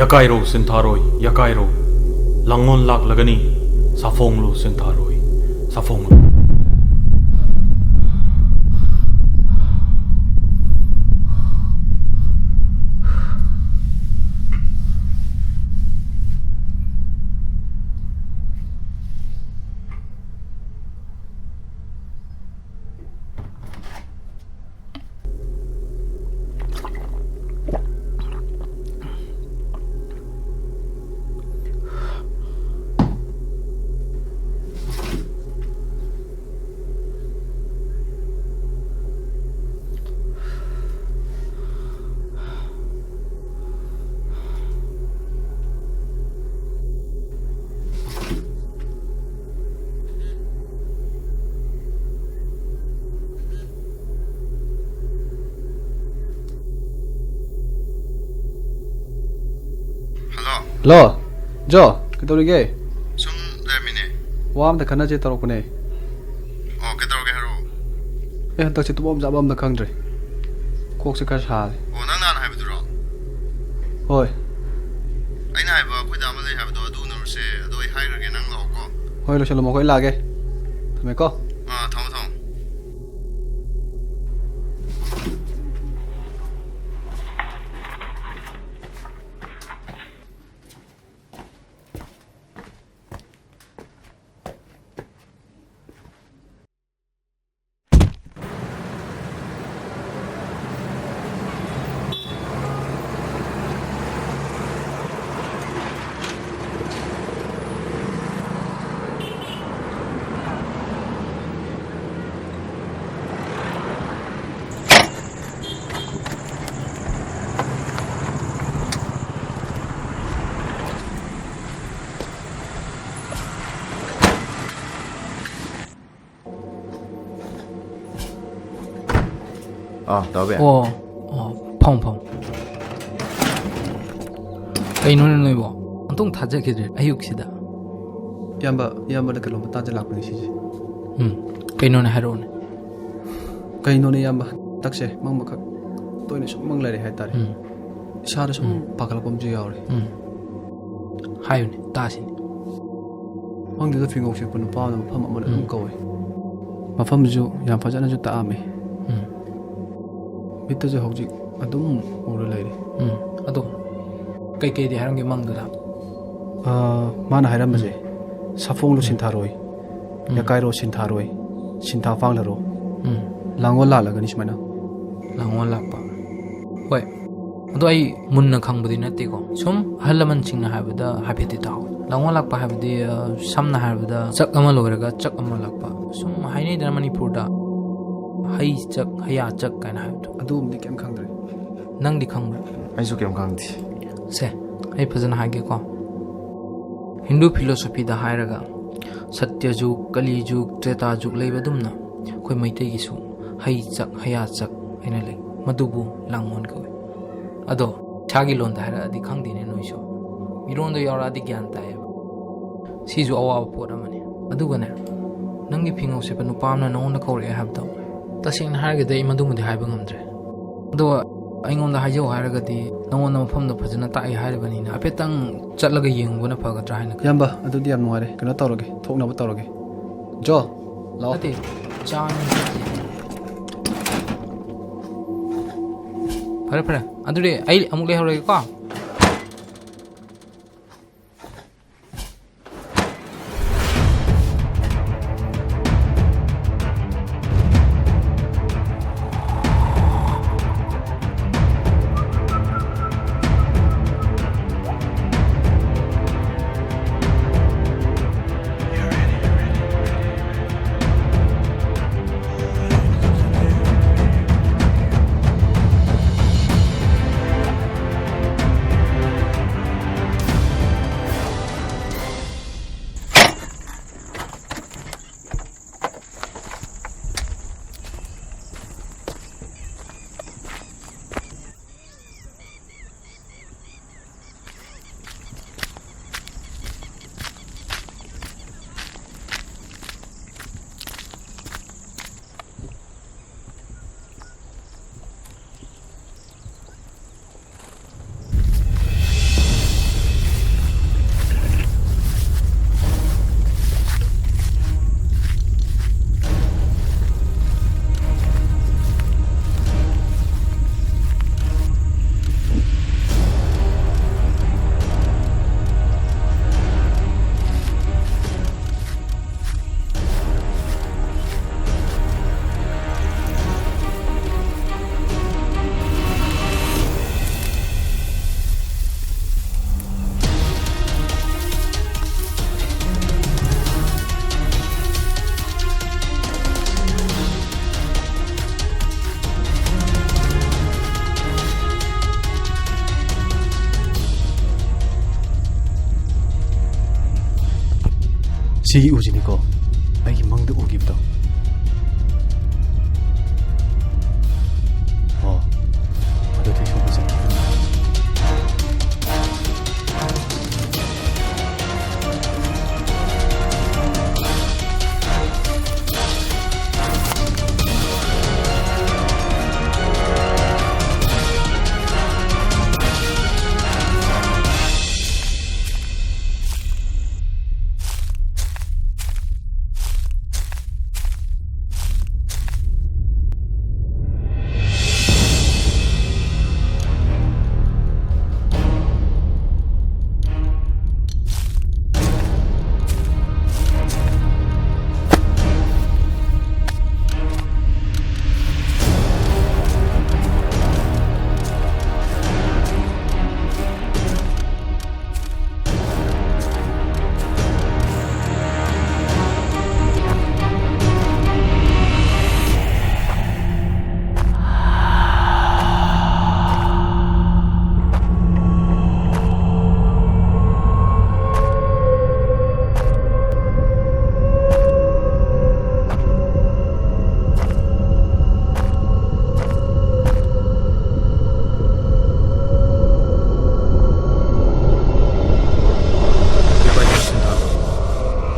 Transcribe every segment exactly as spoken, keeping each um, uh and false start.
ꯌꯥꯀꯥꯏꯔꯣ ꯁꯤꯟꯊꯥꯔꯣꯏ, ꯌꯥꯀꯥꯏꯔꯣ꯫ ꯂꯥꯡꯑꯣꯟ ꯂꯥꯛꯂꯒꯅꯤ, ꯁꯥꯐꯣꯡꯂꯨ ꯁꯤꯟꯊꯥꯔꯣꯏ, ꯁꯥꯐꯣꯡꯂꯨ꯫ Hello. Hello. ꯖꯣ, ꯀꯩꯗꯧꯔꯤꯒꯦ? ꯁꯨꯝ ꯂꯩꯔꯝꯃꯤꯅꯦ꯫ ꯋꯥ ꯑꯝꯇ ꯈꯟꯅꯁꯦ ꯇꯧꯔꯛꯄꯅꯦ꯫ ꯑꯣ, ꯀꯩꯗꯧꯔꯒꯦ ꯍꯥꯏꯔꯛꯑꯣ꯫ ꯑꯦ, ꯍꯟꯗꯛꯁꯦ ꯇꯨꯝꯐꯝ ꯆꯥꯐꯝ ꯑꯝꯇ ꯈꯪꯗ꯭ꯔꯦ꯫ ꯀꯣꯛꯁꯦ ꯈꯔ ꯁꯥꯔꯦ꯫ ꯑꯣ, ꯅꯪ ꯅꯍꯥꯟ ꯍꯥꯏꯕꯗꯨꯔꯣ? ꯍꯣꯏ꯫ ꯑꯩꯅ ꯍꯥꯏꯕ ꯑꯩꯈꯣꯏꯗ ꯑꯃ ꯂꯩ ꯍꯥꯏꯕꯗꯣ ꯑꯗꯨ ꯎꯅꯔꯨꯁꯦ꯫ ꯑꯗꯣ ꯑꯩ ꯍꯥꯏꯈ꯭ꯔꯒꯦ, ꯅꯪ ꯂꯥꯛꯑꯣꯀꯣ꯫ ꯍꯣꯏ, ꯂꯣꯏꯁꯜꯂꯝꯃꯣ, ꯑꯩꯈꯣꯏ ꯂꯥꯛꯑꯒꯦ꯫ ꯊꯝꯃꯦꯀꯣ꯫ ꯑꯥ, ꯊꯝꯃꯣ, ꯊꯝꯃꯣ꯫ ꯑꯥ, ꯇꯥꯎꯕꯤ꯫ ꯑꯣ, ꯑꯣ, ꯐꯝ, ꯐꯝ꯫ ꯀꯩꯅꯣꯅꯦ ꯅꯣꯏꯕꯣ? ꯑꯝꯇꯪ ꯊꯥꯖꯈꯤꯗ꯭ꯔꯦ ꯑꯌꯨꯛꯁꯤꯗ꯫ ꯏꯌꯥꯝꯕ, ꯏꯌꯥꯝꯕꯅ ꯀꯩꯅꯣꯝ ꯃꯇꯥꯡꯗ ꯂꯥꯛꯄꯅꯦ ꯁꯤꯁꯦ꯫ ꯎꯝ, ꯀꯩꯅꯣꯅꯦ ꯍꯥꯏꯔꯛꯑꯣꯅꯦ꯫ ꯀꯩꯅꯣꯅꯦ ꯏꯌꯥꯝꯕ, ꯍꯟꯗꯛꯁꯦ ꯃꯪ ꯃꯈꯛ ꯇꯣꯏꯅ ꯁꯨꯝ ꯃꯪ ꯂꯩꯔꯦ ꯍꯥꯏꯇꯥꯔꯦ꯫ ꯎꯝ꯫ ꯏꯁꯥꯗ ꯁꯨꯝ ꯎꯝ꯫ ꯄꯥꯈꯠꯂꯛꯄ ꯑꯃꯁꯨ ꯌꯥꯎꯔꯤ꯫ ꯎꯝ꯫ ꯍꯥꯏꯌꯨꯅꯦ, ꯇꯥꯁꯤꯅꯦ꯫ ꯃꯪꯗꯨꯗ ꯐꯤꯉꯧ ꯁꯦꯠꯄ ꯅꯨꯄꯥ ꯑꯃꯅ ꯃꯐꯝ ꯑꯃꯗ ꯑꯗꯨꯝ ꯎꯝ꯫ ꯀꯧꯋꯦ꯫ ꯃꯐꯝꯁꯨ ꯌꯥꯝ ꯐꯖꯅꯁꯨ ꯇꯥꯛꯑꯝꯃꯦ꯫ ꯎꯝ꯫ ꯃꯤꯠꯇꯁꯨ ꯍꯧꯖꯤꯛ ꯑꯗꯨꯝ ꯎꯔ ꯂꯩꯔꯤ꯫ ꯎꯝ꯫ ꯑꯗꯣ ꯀꯩꯀꯩꯗꯤ ꯍꯥꯏꯔꯝꯒꯦ ꯃꯪꯗꯨꯗ? ꯑꯥ, ꯃꯥꯅ ꯍꯥꯏꯔꯝꯕꯁꯦ, ꯎꯝ꯫ "ꯁꯥꯐꯣꯡꯗꯣ ꯎꯝ꯫ ꯁꯤꯟꯊꯥꯔꯣꯏ, ꯎꯝ꯫ ꯌꯥꯀꯥꯏꯔꯣ ꯁꯤꯟꯊꯥꯔꯣꯏ, ꯁꯤꯟꯊꯥ ꯐꯥꯡꯂꯔꯣ, ꯎꯝ꯫ ꯂꯥꯡꯒꯣꯜ ꯂꯥꯜꯂꯒꯅꯤ ꯁꯨꯃꯥꯏꯅ"꯫ ꯂꯥꯡꯒꯣꯜ ꯂꯥꯛꯄ꯫ ꯍꯣꯏ꯫ ꯑꯗꯣ ꯑꯩ ꯃꯨꯟꯅ ꯈꯪꯕꯗꯤ ꯅꯠꯇꯦꯀꯣ꯫ ꯁꯨꯝ ꯑꯍꯜ ꯂꯃꯟꯁꯤꯡꯅ ꯍꯥꯏꯕꯗ ꯍꯥꯏꯐꯦꯠꯇꯤ ꯇꯥꯍꯧꯋꯦ꯫ ꯂꯥꯡꯒꯣꯜ ꯂꯥꯛꯄ ꯍꯥꯏꯕꯗꯤ, ꯑ, ꯁꯝꯅ ꯍꯥꯏꯔꯕꯗ ꯆꯛ ꯑꯃ ꯂꯣꯏꯔꯒ ꯆꯛ ꯑꯃ ꯂꯥꯛꯄ꯫ ꯁꯨꯝ ꯍꯥꯏꯅꯩꯗꯅ ꯃꯅꯤꯄꯨꯔꯗ, "ꯍꯩ ꯆꯛ, ꯍꯩꯌꯥ ꯆꯛ" ꯀꯥꯏꯅ ꯍꯥꯏꯕꯗꯣ꯫ ꯑꯗꯨꯒꯨꯝꯕꯗꯤ ꯀꯩꯝ ꯈꯪꯗ꯭ꯔꯦ꯫ ꯅꯪꯗꯤ ꯈꯪꯕ꯭ꯔꯥ? ꯑꯩꯁꯨ ꯀꯩꯝ ꯈꯪꯗꯦ꯫ ꯁꯦ, ꯑꯩ ꯐꯖꯅ ꯍꯥꯏꯒꯦꯀꯣ꯫ ꯍꯤꯟꯗꯨ philosophyꯗ ꯍꯥꯏꯔꯒ ꯁꯠꯇ꯭ꯌ ꯖꯨꯒ, ꯀꯂꯤ ꯖꯨꯒ, ꯇ꯭ꯔꯦꯇꯥ ꯖꯨꯒ ꯂꯩꯕ ꯑꯗꯨꯝꯅ ꯑꯩꯈꯣꯏ ꯃꯩꯇꯩꯒꯤꯁꯨ ꯍꯩ ꯆꯛ, ꯍꯩꯌꯥ ꯆꯛ ꯍꯥꯏꯅ ꯂꯩ꯫ ꯃꯗꯨꯕꯨ ꯂꯥꯡꯒꯣꯜ ꯀꯧꯏ꯫ ꯑꯗꯣ ꯏꯁꯥꯒꯤ ꯂꯣꯟꯗ ꯍꯥꯏꯔꯛꯑꯗꯤ ꯈꯪꯗꯦꯅꯦ ꯅꯣꯏꯁꯨ꯫ ꯃꯤꯔꯣꯟꯗ ꯌꯥꯎꯔꯛꯑꯗꯤ ꯒ꯭ꯌꯥꯟ ꯇꯥꯏꯌꯦꯕ꯫ ꯁꯤꯁꯨ ꯑꯋꯥꯕ ꯄꯣꯠ ꯑꯃꯅꯤ꯫ ꯑꯗꯨꯒꯅꯦ, ꯅꯪꯒꯤ ꯐꯤꯉꯧ ꯁꯦꯠꯄ ꯅꯨꯄꯥ ꯑꯃꯅ ꯅꯉꯣꯟꯗ ꯀꯧꯔꯛꯑꯦ ꯍꯥꯏꯕꯗꯣ, ꯇꯁꯦꯡꯅ ꯍꯥꯏꯔꯒꯗꯤ ꯑꯩ ꯃꯗꯨꯃꯗꯤ ꯍꯥꯏꯕ ꯉꯝꯗ꯭ꯔꯦ꯫ ꯑꯗꯣ ꯑꯩꯉꯣꯟꯗ ꯍꯥꯏꯖꯧ ꯍꯥꯏꯔꯒꯗꯤ ꯅꯉꯣꯟꯗ ꯃꯐꯝꯗꯣ ꯐꯖꯅ ꯇꯥꯛꯏ ꯍꯥꯏꯔꯕꯅꯤꯅ ꯍꯥꯏꯐꯦꯠꯇꯪ ꯆꯠꯂꯒ ꯌꯦꯡꯉꯨꯕꯅ ꯐꯒꯗ꯭ꯔꯥ ꯍꯥꯏꯅ ꯈꯜꯂꯤ꯫ ꯏꯌꯥꯝꯕ, ꯑꯗꯨꯗꯤ ꯌꯥꯝ ꯅꯨꯡꯉꯥꯏꯔꯦ꯫ ꯀꯩꯅꯣ ꯇꯧꯔꯒꯦ, ꯊꯣꯛꯅꯕ ꯇꯧꯔꯒꯦ꯫ ꯖꯣ, ꯂꯥꯛꯑꯣ꯫ ꯅꯠꯇꯦ, ꯆꯥ ꯑꯣꯏꯅ ꯊꯛꯁꯤ꯫ ꯐꯔꯦ, ꯐꯔꯦ꯫ ꯑꯗꯨꯗꯤ ꯑꯩ ꯑꯃꯨꯛ ꯂꯩꯍꯧꯔꯒꯦꯀꯣ꯫ ꯁꯤ ꯎꯁꯤꯅꯤꯀꯣ, ꯑꯩꯒꯤ ꯃꯪꯗ ꯎꯈꯤꯕꯗꯣ꯫ ꯑꯣ, ꯑꯗꯨꯗꯤ ꯁꯣꯝꯗ ꯆꯠꯈꯤꯕꯅꯤ꯫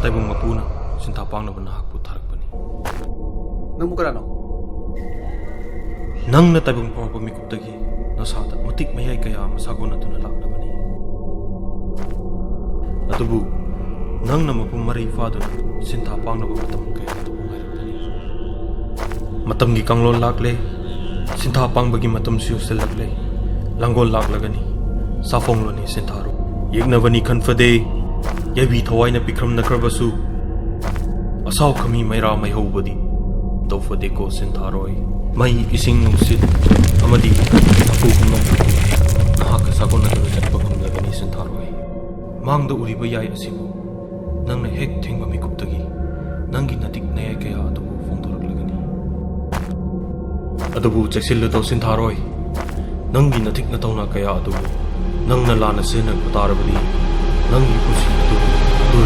ꯇꯥꯏꯕꯪ ꯃꯄꯨꯅ ꯁꯤꯟꯊꯥ ꯄꯥꯡꯅꯕ ꯅꯍꯥꯛꯄꯨ ꯊꯥꯔꯛꯄꯅꯤ꯫ ꯅꯪꯕꯨ ꯀꯅꯥꯅꯣ? ꯅꯪꯅ ꯇꯥꯏꯕꯪ ꯐꯥꯎꯔꯛꯄ ꯃꯤꯀꯨꯞꯇꯒꯤ ꯅꯁꯥꯗ ꯃꯇꯤꯛ ꯃꯌꯥꯏ ꯀꯌꯥ ꯑꯃ ꯁꯥꯒꯣꯟꯅꯗꯨꯅ ꯂꯥꯛꯂꯕꯅꯤ꯫ ꯑꯗꯨꯕꯨ ꯅꯪꯅ ꯃꯄꯨꯡ ꯃꯔꯩ ꯐꯥꯗꯨꯅ ꯁꯤꯟꯊꯥ ꯄꯥꯡꯅꯕ ꯃꯇꯝ ꯀꯌꯥ ꯑꯗꯨꯕꯨ ꯉꯥꯏꯔꯛꯄꯅꯤ꯫ ꯃꯇꯝꯒꯤ ꯀꯥꯡꯂꯣꯟ ꯂꯥꯛꯂꯦ, ꯁꯤꯟꯊꯥ ꯄꯥꯡꯕꯒꯤ ꯃꯇꯝꯁꯨ ꯌꯧꯁꯤꯜꯂꯛꯂꯦ꯫ ꯂꯥꯡꯒꯣꯜ ꯂꯥꯛꯂꯒꯅꯤ, ꯁꯥꯐꯣꯡꯂꯣꯅꯤ ꯁꯤꯟꯊꯥꯔꯣ꯫ ꯌꯦꯛꯅꯕꯅꯤ ꯈꯟꯐꯗꯦ, ꯌꯥꯏꯕꯤ ꯊꯋꯥꯏꯅ ꯄꯤꯛꯈ꯭ꯔꯝꯅꯈ꯭ꯔꯕꯁꯨ, ꯑꯁꯥꯎ ꯈꯥꯃꯤ ꯃꯩꯔꯥ ꯃꯩꯍꯧꯕꯗꯤ ꯇꯧꯐꯗꯦꯀꯣ ꯁꯤꯟꯊꯥꯔꯣꯏ꯫ ꯃꯩ, ꯏꯁꯤꯡ, ꯅꯨꯡꯁꯤꯠ ꯑꯃꯗꯤ ꯍꯥꯄꯨꯒꯨꯝꯕ ꯅꯍꯥꯛꯀ ꯁꯥꯒꯣꯟꯅꯗꯨꯅ ꯆꯠꯄ ꯉꯝꯂꯒꯅꯤ ꯁꯤꯟꯊꯥꯔꯣꯏ꯫ ꯃꯥꯡꯗ ꯎꯔꯤꯕ ꯌꯥꯏ ꯑꯁꯤꯕꯨ ꯅꯪꯅ ꯍꯦꯛ ꯊꯦꯡꯕ ꯃꯤꯀꯨꯞꯇꯒꯤ ꯅꯪꯒꯤ ꯅꯇꯤꯛ ꯅꯌꯥꯏ ꯀꯌꯥ ꯑꯗꯨꯕꯨ ꯐꯣꯡꯗꯣꯔꯛꯂꯒꯅꯤ꯫ ꯑꯗꯨꯕꯨ ꯆꯦꯛꯁꯤꯜꯂꯨ ꯇꯧꯁꯤꯟꯊꯥꯔꯣꯏ, ꯅꯪꯒꯤ ꯅꯇꯤꯛ ꯅꯇꯧꯅ ꯀꯌꯥ ꯑꯗꯨꯕꯨ ꯅꯪꯅ ꯂꯥꯟꯅ ꯁꯤꯖꯤꯟꯅꯕ ꯇꯥꯔꯕꯗꯤ ꯅꯪꯒꯤ ꯄꯨꯟꯁꯤ ꯑꯗꯨ ꯑꯗꯨ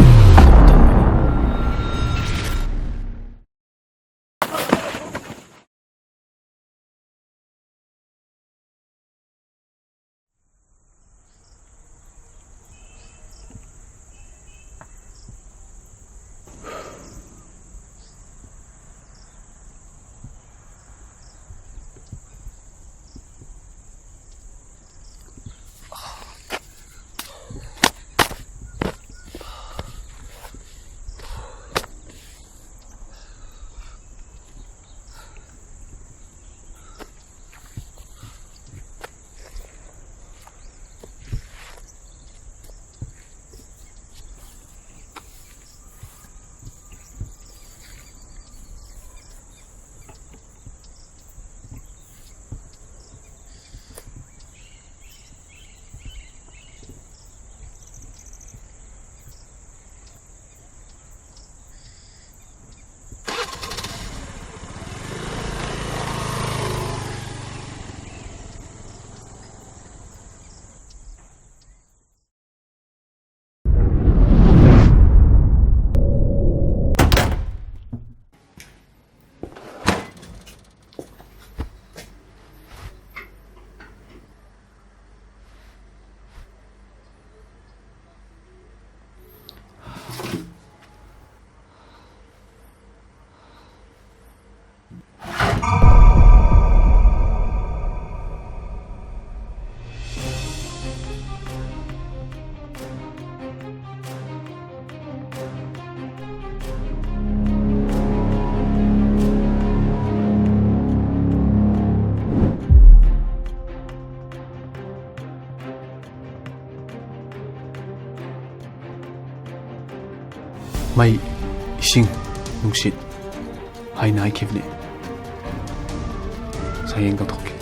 ꯃꯩ, ꯏꯁꯤꯡ, ꯅꯨꯡꯁꯤꯠ ꯍꯥꯏꯅ ꯍꯥꯏꯈꯤꯕꯅꯤ꯫ ꯁꯌꯦꯡ ꯀꯠꯊꯣꯛꯀꯦ꯫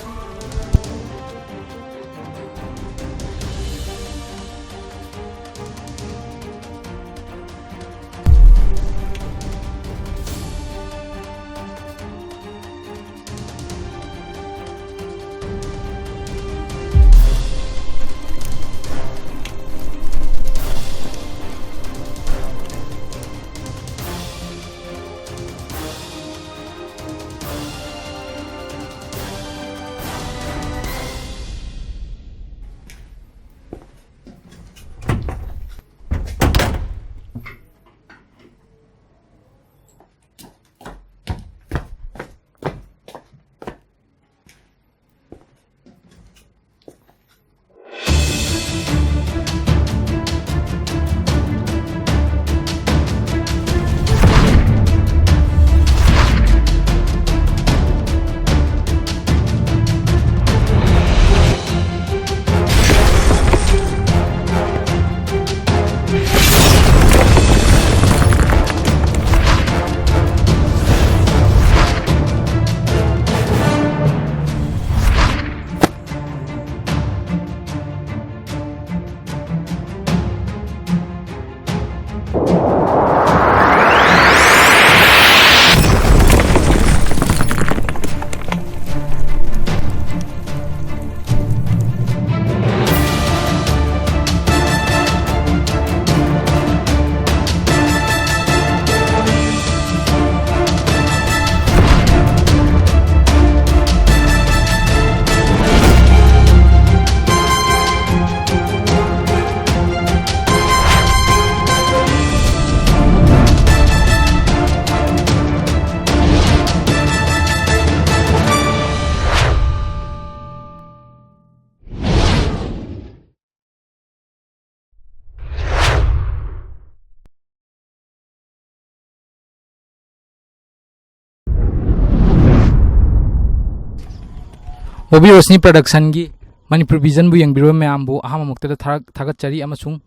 ꯃꯨꯚꯤ ꯔꯣꯁꯅꯤ ꯄ꯭ꯔꯗꯛꯁꯟꯒꯤ ꯃꯅꯤꯄꯨꯔ ꯚꯤꯖꯟꯕꯨ ꯌꯦꯡꯕꯤꯔꯕ ꯃꯌꯥꯝꯕꯨ ꯑꯍꯥꯟꯕꯃꯛꯇꯗ ꯊꯥꯔꯛ-, ꯊꯥꯒꯠꯆꯔꯤ ꯑꯃꯁꯨꯡ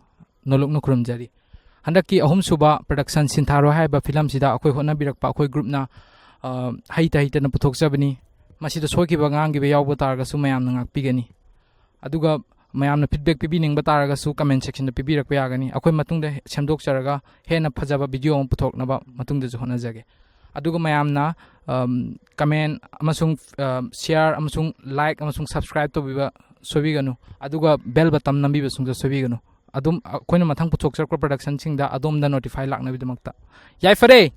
ꯅꯣꯂꯨꯛꯅ ꯈꯨꯔꯨꯝꯖꯔꯤ꯫ ꯍꯟꯗꯛꯀꯤ ꯑꯍꯨꯝꯁꯨꯕ production ꯁꯤꯟꯊꯥꯔꯣꯏ ꯍꯥꯏꯕ ꯐꯤꯂꯝꯁꯤꯗ ꯑꯩꯈꯣꯏ ꯍꯣꯠꯅꯕꯤꯔꯛꯄ ꯑꯩꯈꯣꯏ groupꯅ, ꯑ, ꯍꯩꯇ ꯍꯩꯇꯅ ꯄꯨꯊꯣꯛꯆꯕꯅꯤ꯫ ꯃꯁꯤꯗ ꯁꯣꯏꯈꯤꯕ ꯉꯥꯡꯈꯤꯕ ꯌꯥꯎꯕ ꯇꯥꯔꯒꯁꯨ ꯃꯌꯥꯝꯅ ꯉꯥꯛꯄꯤꯒꯅꯤ꯫ ꯑꯗꯨꯒ ꯃꯌꯥꯝꯅ feedback ꯄꯤꯕꯤꯅꯤꯡꯕ ꯇꯥꯔꯒꯁꯨ comment sectionꯗ ꯄꯤꯕꯤꯔꯛꯄ ꯌꯥꯒꯅꯤ꯫ ꯑꯩꯈꯣꯏ ꯃꯇꯨꯡꯗ ꯁꯦꯝꯗꯣꯛꯆꯔꯒ ꯍꯦꯟꯅ ꯐꯖꯕ video ꯑꯃ ꯄꯨꯊꯣꯛꯅꯕ ꯃꯇꯨꯡꯗꯁꯨ ꯍꯣꯠꯅꯖꯒꯦ꯫ ꯑꯗꯨꯒ ꯃꯌꯥꯝꯅ, ꯑꯝ, comment ꯑꯃꯁꯨꯡ, ꯑꯝ, share ꯑꯃꯁꯨꯡ like ꯑꯃꯁꯨꯡ subscribe ꯇꯧꯕꯤꯕ ꯁꯣꯏꯕꯤꯒꯅꯨ꯫ ꯑꯗꯨꯒ bell button ꯅꯝꯕꯤꯕꯁꯨ ꯁꯣꯏꯕꯤꯒꯅꯨ꯫ ꯑꯗꯨꯝ ꯑꯩꯈꯣꯏꯅ ꯃꯊꯪ ꯄꯨꯊꯣꯛꯆꯔꯛꯄ productionꯁꯤꯡꯗ ꯑꯗꯣꯝꯗ notify ꯂꯥꯛꯅꯕꯒꯤꯗꯃꯛꯇ꯫ ꯌꯥꯏꯐꯔꯦ!